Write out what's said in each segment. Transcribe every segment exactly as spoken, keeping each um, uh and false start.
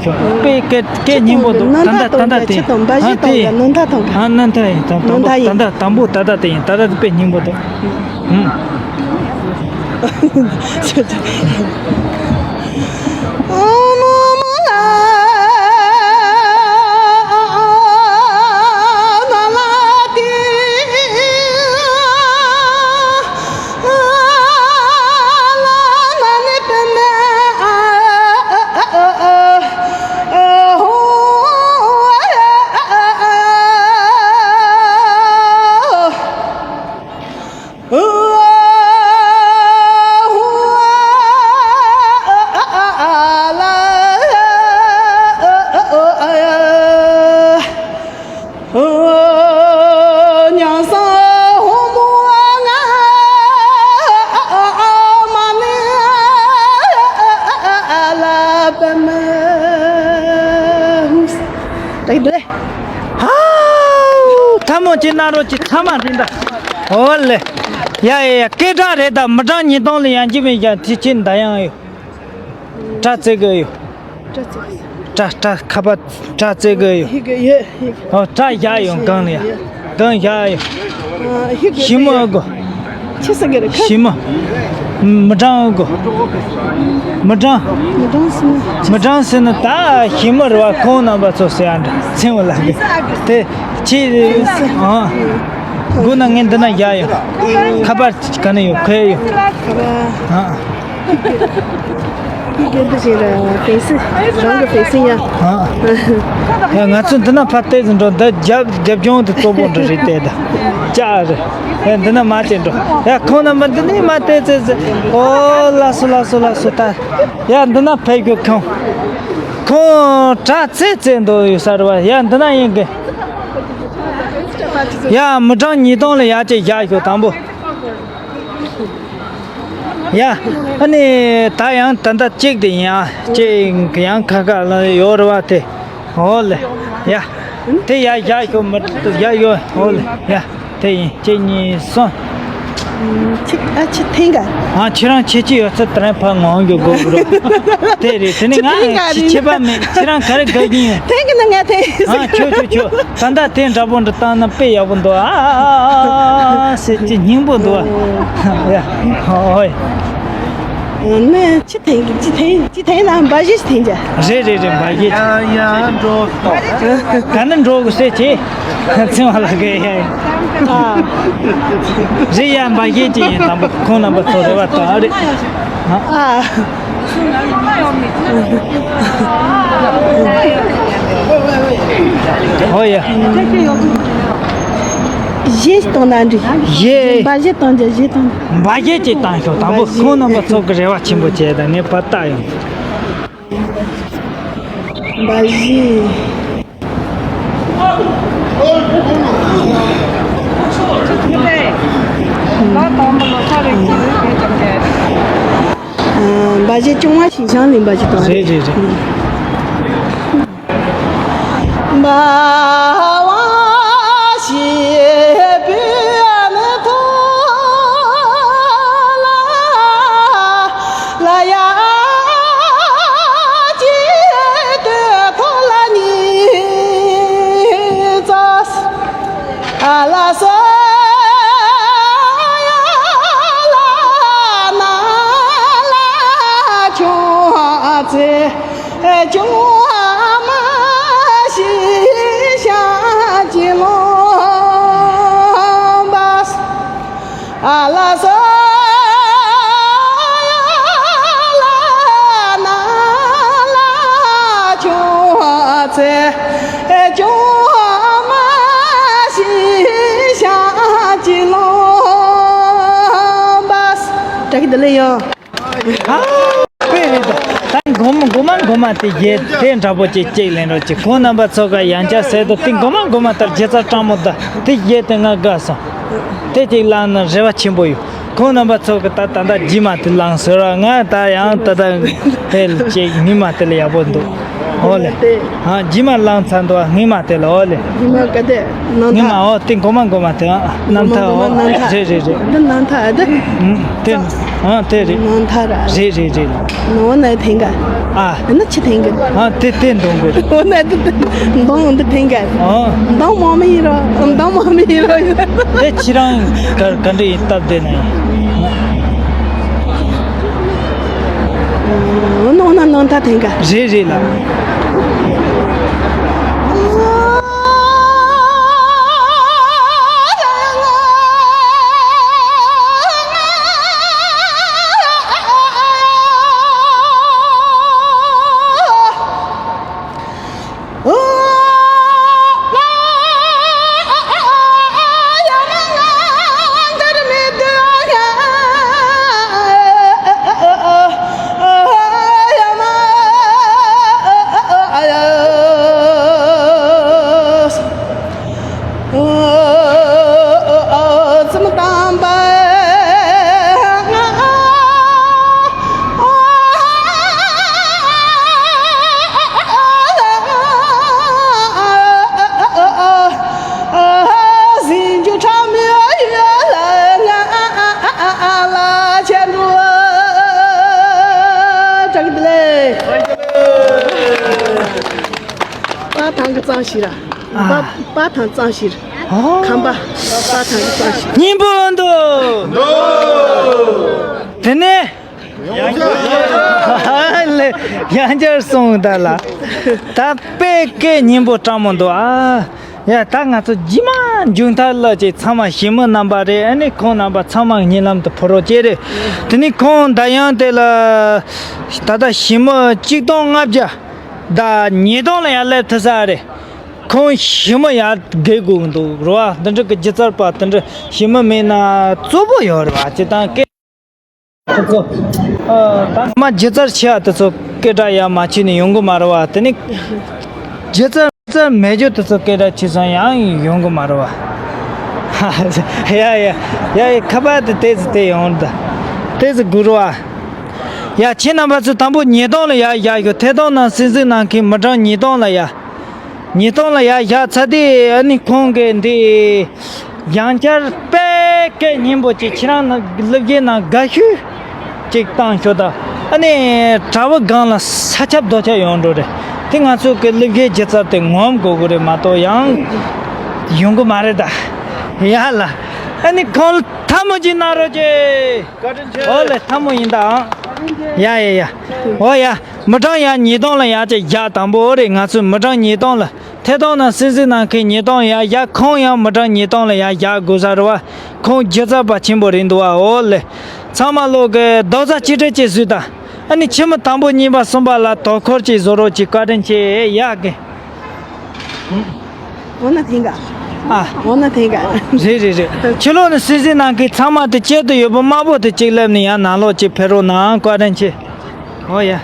དཔེ་སྐད་སྐད་སྙན་པོ་འདུག་ད་ལྟ་ད་ལྟ་དེ་ཡིན། ཨ་དེ་ཡིན། ཨ་ནི་ད་ཡིན། ད་དང་པོ་ད་ལྟ་དེ་ཡིན། ད་ལྟ་དེ་དཔེ་སྙན་པོ་འདུག་ཧུམ། ཧའོ། ཐལ་མོ་ཅིག་གནང་རོགས་ཅིག་ཚང་མ་རེད་ད། ཨོ་ལེ། ཡ་ཡ་ཡ། སྐད་གྲགས་རེད་ད། མི་གྲངས་ཉིས་སྟོང་ལ་ཡང་ཅི་མིན་ཀྱང་དེ་ཕྱིར་འདའ་ཡང་ཡོད། སྐྲ་བཙལ་གི་ཡོད། སྐྲ་བཙལ་གི་ཡོད། སྐྲ་སྐྲ་ཁ་པར་སྐྲ་བཙལ་གི་ཡོད། ཧི་གི་ཡོད་ཧི་གི། ཨོ་སྐྲ་བཞག་ཡོད་སྒང་ལ་ཡ། སྒང་བཞག་ཡོད། ཨ་ཧི་གི་ཞི་མོ་ཨ་གོ། ཆི་ཟེར་གི་རེད་ཁ། ཞི་མོ། མི་གྲངས་ཨ་གོ། མི་གྲངས། མི་གྲངས་ཟེར་ན། མི་གྲངས་ཟེར་ན་ད་ཞི་མོ་རེད་བ། ཁོང་རྣམ་པ་ཚོ་ཟེར་ཡ་འདྲ་ཚིག་མ་ལབ་གི། དེ་ཁྱེད། ཨ། སྒོ་ན་ངས་འདི་ན་བཞག་ཡོད། ཁ་པར་ག་ནས་ཡོད། ག་ཡོད། ཨ། ཡི་གེ་འདི་ཞིག་ལ་བེད་སྲིད། རང་གི་བེད་སྲིད་ཡ། ཨ། ཡ་ང་ཚོ་འདི་ན་ཕར་བལྟས་ཟིན་འགྲོ། འདི་རྒྱབ་རྒྱབ་ལྗོངས་དེ་གཙོ་བོ་འདྲ་རེད་བལྟས་ད། ཅག་རེད། ཡ་འདི་ན་མ་བལྟས་འགྲོ། ཡ་ཁོང་རྣམ་པ་འདི་ནས་མ་བལྟས་ཚེ་ཚེ། ཨོ་ལགས་སོ་ལགས་སོ་ལགས་སོ་ད། ཡ་འདི་ན་ཕེབས་རྒྱུ་ཁོང་། ཁོང་དྲ་ཚེ་ཚེ་འདུག་ཡོད་ས་རེད་བ། ཡ་འདི་ན་ཡིན་གི། ཡ་མི་གྲངས་ཉིས་སྟོང་ལ་ཡ་ཅིག་བཞག་ཤོག་དང་པོ། ཡ། ཨ་ནི་ད་ཡང་ད་ལྟ་གཅིག་དེ་ཡིན་ཨ། གཅིག་ཡང་ཁ་ཁ་ལ་ཡོད་རེད་བ་དེ། ཨོ་ལེ། ཡ། དེ་ཡ་བཞག་ཤོག་མི་ཡ་ཡོད། ཨོ་ལེ། ཡ། དེ་ཡིན། གཅིག་གཉིས་གསུམ། ཁྱི་ཨ་ཁྱི་འཐེན་ག་ཨ་ཁྱེད་རང་ཁྱེད་ཀྱི་ཡོད་ཚད་དེ་རིང་ཕར་ངང་རྒྱུ་དགོས་རོགས། དེ་རེད། དེ་ནི་ང་ཁྱི་ཁྱི་འཐེན་ག་རེད། ཁྱི་པ་མེད། ཁྱེད་རང་ག་རེ་དགའ་གི་ཡིན། འཐེན་གི་ན་ང་འཐེན། ཨ་ཁྱོད་ཁྱོད་ཁྱོད། ད་ལྟ་དེ་འདྲ་པོ་འདྲ་བཏང་ན་དཔེ་ཡག་པོ་འདུག་ཨ་ཨ་ཨ་ཨ་ཟེར་གྱི་སྙིང་པོ་འདུག་ཨ། ཡ། ཧོ་ཧོ། ནི་ཅི་འཐེན་གི་ཅི་འཐེན་ཅི་འཐེན་ན་འབའ་ཞིག་འཐེན་ཅ། རེད་རེད་རེད། འབའ་ཞིག་ཡང་ཡང་འགྲོ་ད་ནི་འགྲོ་དགོས་ཟེར་གྱི། ཚིང་བ་ལ་གི་ཡ། ཨ། རེད་ཡ། འབའ་ཞིག་ཅི་ཡིན། དང་པོ་ཁོང་རྣམ་པ་ཚོ་རེ་བ་དང་རེད། ཨ། ཨ། ཨོ་ཡ། གཞས་གཏོང་ན་འགྲིག་གཞས། འབའ་གཞས་གཏོང་རྒྱུ། གཞས་གཏོང་། འབའ་གཞས་ཅིག་བཏང་ཤོག་དང་པོ་ཁོང་རྣམ་པ་ཚོ་གི་རེ་བ་ཆེན་པོ་བྱས་ད་ངས་ཕར་བལྟ་ཡོང་། འབའ་གཞས། འབའ་གཞས་སྐྱོང་བ་ཞིག་བྱང་ལེན་པ་ཞིག་དང་། རེད་རེད་རེད། འབའ་ཞིག་བུ་ནི་ཐོ་ལ་ལ་ཡ་ཅི་དེ་ཐོ་ལ་ནི་ཙ། ཨ་ལ་ས་ཡ་ལ་ན་ལ་ཁྱོད་ཚེ་ཅུང་མ་ཤི་ཤ་ཅི་ལོ་བ། ཨ་ལ་ས་ཡ་ལ་ན་ལ་ཁྱོད་ཚེ་ཅུང་མ་ཤི་ཤ་ཅི་ལོ་བ། བཀྲ་ཤིས་བདེ་ལེགས་ཡོད། ཨ། དཔེ་རེད་ད། ད་མགོ་མ་མགོ་མ་མགོ་མ་དེ་གཞས་དེ་འདྲ་པོ་ཅིག་ཅིག་ལེན་རོགས་གྱིས། ཁོང་རྣམ་པ་ཚོ་ག་ཡང་བསྐྱར་གསལ་དུ་དེ་མགོ་མ་མགོ་མ་ལྟར་རྒྱལ་ཚ་སྤྲང་མོ་ད་དེ་གཞས་དེ་ང་དགའ་སོང་། དེ་ཅིག་བླངས་ན་རེ་བ་ཆེན་པོ་ཡོད། ཁོང་རྣམ་པ་ཚོ་གི་ད་ད་ལྟ་རྗེས་མ་དེ་བླངས་ཟེར་བ། ང་ད་ཡང་ད་ལྟ་དེ་ཅིག་སྔོན་མ་དེ་ལས་ཡག་པོ་འདུག་ཨོ་ལེ། ཨ་རྗེས་མ་བླངས་ཚར་འདུག་སྔོན་མ་དེ་ལ་ཨོ་ལེ། རྗེས་མ་ག་དེ་ནང་སྔོན་མ་ཐག་ཨོ་དེ་མགོ་མ་མགོ་མ་དེ་ཨ་རྣམ་ཐར་ཨོ། མགོ་མ་མགོ་མ་རྣམ་ཐར། རེད་རེད་རེད། འདི་རྣམ་ཐར་ཨ་དེ། ཨུམ་དེ་ཨ་དེ་རེད། རྣམ་ཐར་ར། རེད་རེད་རེད། ནོ་ན་ཐེང་ག་ཨ། ཨ་ནི་ཆི་འཐེན་གི། ཨ་དེ་དེ་འདོང་དགོས། འོ་ན་དེ་དེ་འདོང་འདི་འཐེན་གི། ཨ། འདོང་མ་མི་ཡིན་རོ། འདོང་མ་མི་ཡིན་རོ། དེ་ཁྱེད་རང་ག་ག་འདྲ་ཡིན་སྟབས་བདེ་ན་ཡིན། འོ་ན་འོ་ན་ནང་ད་འཐེན་གི། རེད་རེད་ལ། པ་ཐང་གི་གཙང་ཞིག་ར། པ་པ་ཐང་གཙང་ཞིག་ར། ཨ། ཁམས་པ་པ་ཐང་གི་གཙང་ཞིག་སྙིང་པོ་འདུག་དེ་ནས། ཡང་བསྐྱར་སོང་ད་ལ། ད་དཔེ་སྐད་སྙན་པོ་དྲང་མོ་འདུག་ཨ། ཡ་ད་ང་ཚོ་རྗེས་མ་མཇུག་མཐར་ལ་ཅིག་ཚང་མ་ཞི་མི་རྣམ་པ་རེད། ཨ་ནི་ཁོང་རྣམ་པ་ཚང་མ་གི་སྙན་ལམ་དུ་ཕུལ་རོགས་བྱེད་རེད། དེ་ནི་ཁོང་ད་ཡང་དེ་ལ་ད་ལྟ་ཞི་མི་གཅིག་སྟོང་ལྔ་བརྒྱ་དང་ཉིས་སྟོང་ལ་ཡར་སླེབས་ཐུབ་ས་རེད། ཁོང་ཞི་མི་ཡར་རྒལ་དགོས་ཀྱི་འདུག་རེད་བ། འདི་འདྲ་གི་སྒྱུ་རྩལ་པ་དེ་འདྲ་ཞི་མི་མེད་ན་གཙོ་བོ་ཡོད་རེད་བ། སྤྱིར་བཏང་སྐད། དེ་ཚོ། ཨ། ད་མ་སྒྱུ་རྩལ་ཆེ་བ་དེ་ཚོ་སྐད་གྲགས་ཡག་མ་བྱས་ནས་ཡོང་གི་མ་རེད་བ། དེ་ནི་སྒྱུ་རྩལ་རྩལ་མེད་རྒྱུ་དེ་ཚོ་སྐད་གྲགས་ཆེ་སོང་ཡང་ཡོང་གི་མ་རེད་བ། ཡ་ཡ་ཡ་ཡ། ཁ་པར་དེ་ཏོག་ཙམ་དེ་ཡོང་ད། ཏོག་ཙམ་སྒུག་རོགས་ཨ། ཡ་ཁྱེད་རྣམ་པ་ཚོ་དང་པོ་ཉིས་སྟོང་ལ་ཡར་བཞག་ཤོག་ཐད་གཏོང་ནང་གསན་གཟིགས་གནང་མཁན་མི་གྲངས་ཉིས་སྟོང་ལ་ཡར། ཉིས་སྟོང་ལ་ཡར་བཞག་ཚར་དུས་ཨ་ནི་ཁོང་གིས་འདི་ཡང་བསྐྱར་དཔེ་སྐད་སྙན་པོ་ཅིག་ཁྱེད་རང་ནང་གླུ་གཞས་ནང་དགའ་ཤོས་ཅིག་བཏང་ཤོག་ད། ཨ་ནི་གྲྭ་བ་སྒང་ལ་ས་ཁྱབ་རྡོ་ཁྱབ་ཡོང་འགྲོ་རེད། དེ་ང་ཚོ་གི་གླུ་གཞས་སྒྱུ་རྩལ་དེ་ངོམ་དགོས་ཀྱི་རེད་མ་གཏོགས་ཡང་ཡོང་གི་མ་རེད་ད། ཡ་ལ། ཨ་ནི་ཁོང་ལ་ཐལ་མོ་ཅིག་གནང་རོགས་གྱིས། བཀའ་དྲིན་ཆེ། ཨོ་ལེ་ཐལ་མོ་ཡིན་ད་ཨང་། ཡ་ཡ་ཡ། ཨོ་ཡ། མི་གྲངས་ཡར་ཉིས་སྟོང་ལ་ཡར་ཅིག་བཞག་དང་པོ་རེད། ང་ཚོས་མི་གྲངས་ཉིས་སྟོང་ལ་ཐད་གཏོང་ནང་གསན་གཟིགས་གནང་མཁན་ཉིས་སྟོང་ཡར་བཞག་ཁོང་ཡང་མི་གྲངས་ཉིས་སྟོང་ལ་ཡར་བཞག་དགོས་ས་རེད་བ། ཁོང་སྒྱུ་རྩལ་པ་ཆེན་པོ་རེད་འདུག་བ། འོ་ལེ། ཚང་མ་ལོག་གི་རྡོག་རྩ་གཅིག་སྒྲིལ་བྱས་བཟོས་དང་། ཨ་ནི་ཁྱིམ་མི་དང་པོ་གཉིས་པ་གསུམ་པ་ལ་དོ་ཁུར་ཅིག་བཟོ་རོགས་ཅིག་བཀའ་དྲིན་ཆེ་ཡ་གི། འོ་ན་ཐེངས་ག་ཨ། འོ་ན་ཐེངས་ག་རེད་རེད་རེད། ཕྱི་ལོགས་ནས་གསན་གཟིགས་གནང་མཁན་ཚང་མ་དེ་དཀྱིལ་དུ་ཡོད་པ་དམར་པོ་དེ་གཅིག་སླེབས་ནས་ཡང་ནང་ལོགས་གཅིག་ཕེབས་རོགས་གནང་། བཀའ་དྲིན་ཆེ། ཨོ་ཡ།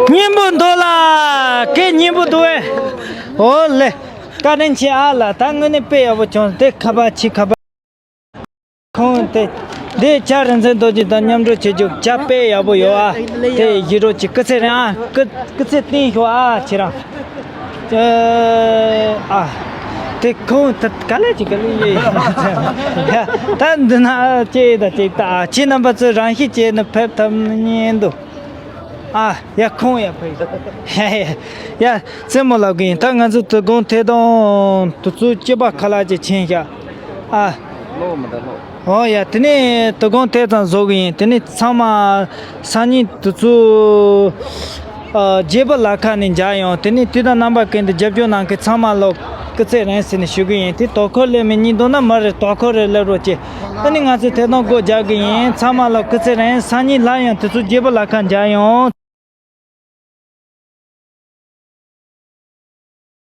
སྙན་པོ་འདུག་ལ། སྐད་སྙན་པོ་འདུག་ཨེ། ཨོ་ལེ། བཀའ་དྲིན་ཆེ་ཨ་ལ། ད་དངོས་གནས་དཔེ་ཡག་པོ་བྱུང་། དེ་ཁ་པར་ཕྱི་ཁ་པར། ཁོང་དེ། འདི་བྱ་རིན་ཆེན་རྡོ་རྗེ་དང་མཉམ་འགྲོགས་བྱེད་རྒྱུ་བྱ་དཔེ་ཡག་པོ་ཡོད་ཨ། དེ་ཡི་རོ་གྱི་སྐུ་ཚེ་རིང་ཨ། སྐུ་སྐུ་ཚེ་བརྟན་ཤོག་ཨ་ཁྱེད་རང་། ཨ། དེ་ཁོང་ད་ག་ལེ་ཅིག་ག་ལེ་ཡེ། ཡ། ད་འདི་ན་ཅེ་ད་ཅེ་ད་ཨ་ཁྱེད་རྣམ་པ་ཚོས་རང་ཤེས་བྱས་ནས་ཕེབས་ཐུབ་ཉན་འདུག་ཨ་ཡ་ཁོང་ཡ་ཕེབས། ཡ་ཡ་ཡ་རྩེད་མོ་ལབ་གི་ཡིན། ད་ང་ཚོ་དོ་དགོང་ཐད་གཏོང་དུས་ཚོད་བཅུ་པ་ཁ་ལག་ཅིག་ཕྱིན་ཤག་ཨ། ལོག་མི་འདུག་ལོག་ཨོ་ཡ། དེ་ནས་དོ་དགོང་དེ་ཙམ་བཟོ་གི་ཡིན། དེ་ནས་ཚང་མ་སང་ཉིན་དུས་ཚོད་ཨ་བརྗེ་པོ་ལ་ཁ་ནས་མཇལ་ཡོང་། དེ་ནས་དུས་དང་རྣམ་པ་ཀུན་ཏུ་རྒྱབ་སྐྱོར་གནང་མཁན་ཚང་མ་ལ་སྐུ་ཚེ་རིང་ཟེར་ནས་ཞུ་གི་ཡིན། དེ་དོ་ཁུར་སླེབས་མི་གཉིས་འདུག་ན་མ་རེད། དོ་ཁུར་རེ་སླེབས་རོགས་གྱིས། ཨ་ནི་ང་ཚོས་ཐད་གཏོང་སྒོ་རྒྱག་གི་ཡིན། ཚང་མ་ལ་སྐུ་ཚེ་རིང་། སང་ཉིན་སླར་ཡང་དུས་ཚོད་བརྗེ་པོ་ལ་ཁ་མཇལ་ཡོང་།